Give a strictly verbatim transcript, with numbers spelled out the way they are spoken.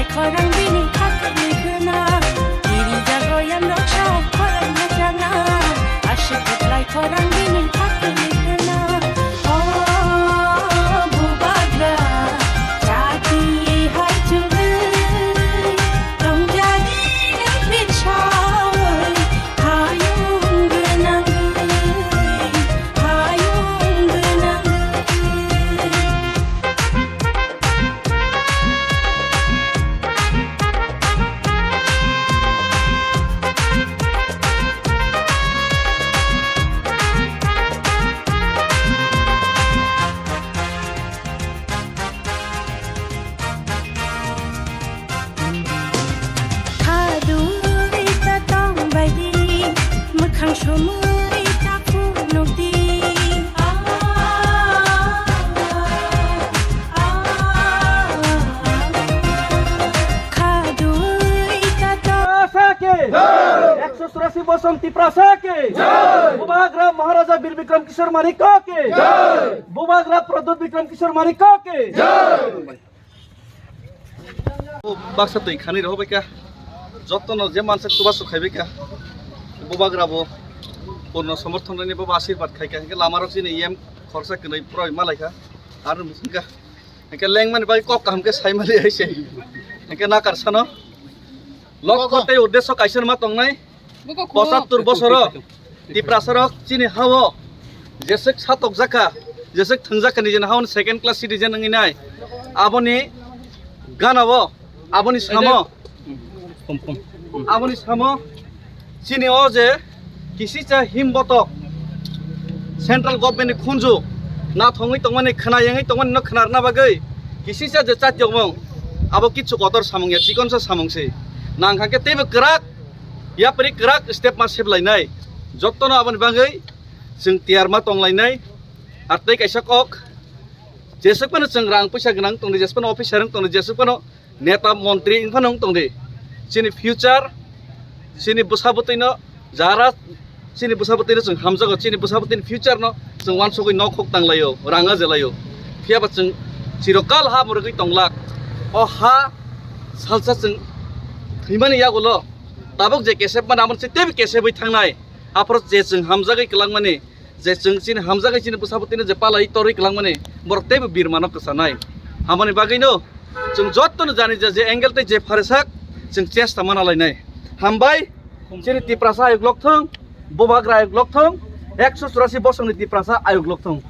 Khorang bini khakni khna, kiri jago yang rok sao khorang na chana, asik kutlai khorang bini khakni khna. O bubagra, chati hai chungwi, tongjani nang bin sawi, hayung gwnangwi, hayung gwnangwi. Khadui ta tong bai di, mwkhang somoi ta phunuk di. Khadui ta tong. Tiprasa ke! Jai! Ekso churasi bosong Tiprasa ke! Jai! Bubagra Maharaja Bir Bikram Kishore Manikya ke! Jai! Bubagra Pradyut Bikram Kishore Manikya ke! Jai! O baksa twi khani rw bai kha. Jotono je mansa chubachu khai bai kha. Bubagra bo purno somorthon rwni bo asirwad khai kha. Hwnkhe lama rok chini yem khoroksa kwnwi phroi ma lai kha. Aro hwnkha. Hwnkhe lengmani bai kok kaham khe sai mali hai se. Hwnkhe nakar sano. Lokho tei uddesho kaisa ma tongnai. Pochattor bosoro Tiprasarok chini hao jeswk satokjakha, jeswk thwngjakha nijini haoni second class citizen wngwi nai. Aboni ganao, aboni samo, aboni samo chini o je kisisa himbotok central government ni khunju nathongwi tongmani, khna yengwi tongmani no khna rwna bagwi kisisa je chatyokmung abo kichu kotor samung ya, chikonsa samung se. Nang kha khe teibo kwrak yapri kwrak step ma sep lainai. Jotono aboni bagwi chwng tiyar ma tong lainai. Ar tei kaisa kok, jeswk phano chwng rang puisa gwnang tongdi, jeswk phano officer wng tongdi, jeswk phano neta montri wng phano wng tongdi, chini future, chini bwsa bwtwino jara chini bwsa bwtwino chwng hamjago, chini bwsa bwtwini future no chwng uansugwi nok huk tang laio, rang aje laio. Phiya ba chwng chirokal ha mwrwgwi tong lak. O ha salsa chwng thwimani yagulo tabuk je kesep mani, amo se teibo kesebwi thangnai. Aphuru je chwng hamjagwi kwlangmani, je chwng chini hamjagwi chini bwsa bwtwino je palai torwi kwlangmani, borok teibo birmano kwchanai. Hamoni bagwino chwng jotono jani je, je angle tei je pharesak chwng chesta mana lainai. Hambai, chini Tiprasa ayuk lokthung, Bubagra ayuk lokthung, ekso churasi bosongni Tiprasa ayuk lokthung.